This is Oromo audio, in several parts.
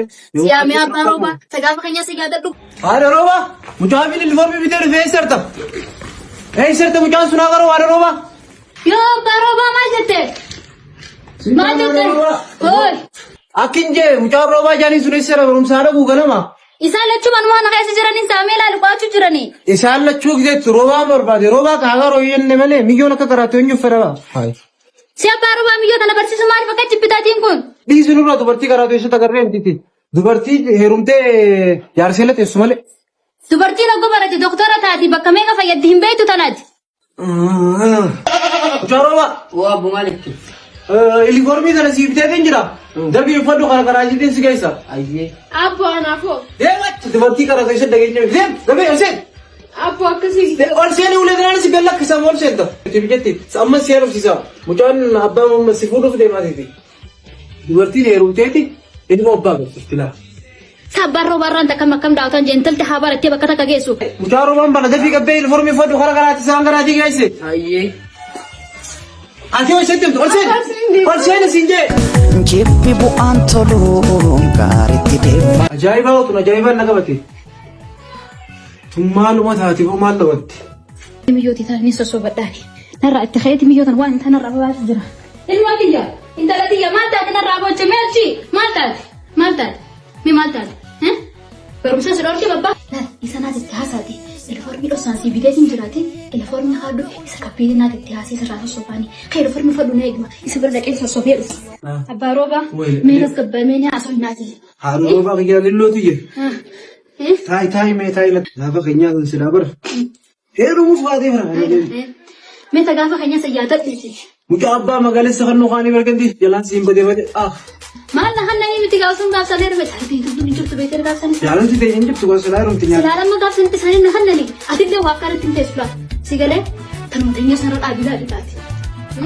Siyaamee abbaa roobaa sagaafa keenya si gaadadhu. Haadha roobaa mucaan fi ilfoormii bitee dhufe eessarta? Eessarta mucaan sun haadha roobaa haadha roobaa? Yoo abbaa roobaa maal jette? Maal jette? Hooy. Akkin jee mucaan roobaa jaaniin sun eessara barumsaa dhaquu ganama. Isaan lachuu manuma ana keessa jiranii saamee ilaalu qo'achuu jiranii. Isaan lachuu gizeetti roobaa barbaade roobaa kaagaa rooyyenne malee miyyoon akka karaatti eenyu fedha. Si abbaa roobaa miyyoo tana barsiisu maaliif akka jibbitaatiin kun? Dhiisi nurraa dubartii karaatu eessatti agarree miti. Dubartii heerumtee jaarseela teessu malee. Dubartiin hogguu barate doktora taati bakka meeqa fayyaddi hin beektu tanaati. Mucaa roobaa. Waa abbo maalitti? Ilifoormii kana siif biteetiin jira. Dabii uffadhu kana karaa jitiin si geessa. Ayyee. Abbo anaafoo. Deem achi dubartii kana keessa dhageenya. Deem dafee ol seen. Abbo akkasii. Ol seeni ulee kanaan si gad lakkisaa ol seenta. Itti jetti amma si heerumsiisa. Mucaan abbaa mamma si fuudhuuf deemaatiiti. Dubartiin heerumteeti ilma abbaa galchifti laa. Sabbaan roobaarraan takkam akkam daawwatan jee intalti haa barattee bakka takka geessu. Mucaa roobaan bana dafii qabbee ilifoormii uffadhu kara karaatti isaan karaatii geesse. Ayyee. Ati ol seenti ol seeni. Ol seeni siin jee. Jibbi bu'aan tolu gaaritti deema. Ajaa'ibaa otun ajaa'ibaan na qabate. Tun maaluma taate hoo maal dhabatte? Miyyooti tana ni sossobadhaani. Narraa itti ka'eeti miyyootan waan hin taane narraa babaasu jira. Ilmoo tiyya intala tiyya maal taate narraa booche mee achi maal taate maal taate mee maal taate barumsa si dhorke babbaa. Isa naati itti haasaati ilfoormii dhossaan si biteetiin jiraate ilfoormii haadhu isa kabbiitii naati itti haasee sirraa sossobaani kan ilfoormii fadhu na eegma isa bira dhaqee sossobee dhufa. Abbaa roobaa mee tasgabbaamee ni haasoo naati. Haadha roobaa kiyyaa lilloo tiyya. Taayi taayi mee taayi gaafa keenyaa sun silaa bara. Heerumuuf baatee fira. Mee ta gaafa keenya isa yaadadhuuti. Mucaa abbaa magaalessa kan nukaanii barganti jalaan siin badee badee ah. Maal na hannanii miti gaafa sun gaafsan heerume qalbii tun hin jirtu beekee gaafsan. Jaalalti ta'e hin jirtu gosa silaa heerumti nyaata. Silaa lamma gaafsan itti isaanii na hannanii atillee waa akka irratti hin teessu laa. Si galee tanuma teenya sanarra dhaabilaa dhitaati.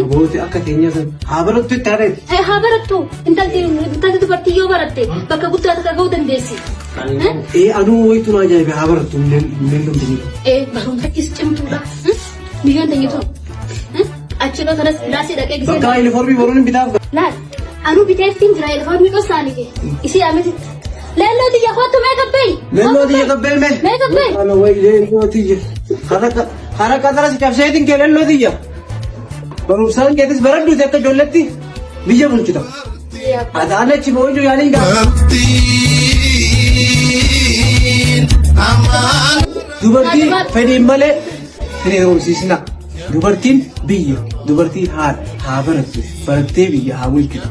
Abooti akka teenya san haa barattu itti haadheeti. Haa barattu intalti intalti dubartii yoo baratte bakka guddaa takka ga'uu dandeessi. Ee anuu wayitu na ajaa'ibe haa barattu illee illee dhumti. Ee barumsattis cimtuudha. Biyyoon teenya tun. Achi dhoo kanas kilaasii dhaqee gisee. Bakka yuunifoormii boruun hin bitaaf. Laal anuu biteettiin jira yuunifoormii qosaanii kee isii amesitti. Leelloo tiyya kottu mee gabbee. Leelloo tiyya gabbee mee. Mee gabbee. Ana wayi leelloo tiyya. Kara qatara si cabseetiin kee leelloo tiyya. Barumsaan keetis baradhuuti akka ijoolletti biyya bulchita. Ati ana achi boo'uu yaaliin gaafa. Dubartii fedhiin malee hin heerumsiisina. Dubartiin biyya, dubartiin haadha haa barattu, barattee biyya haa bulchitu.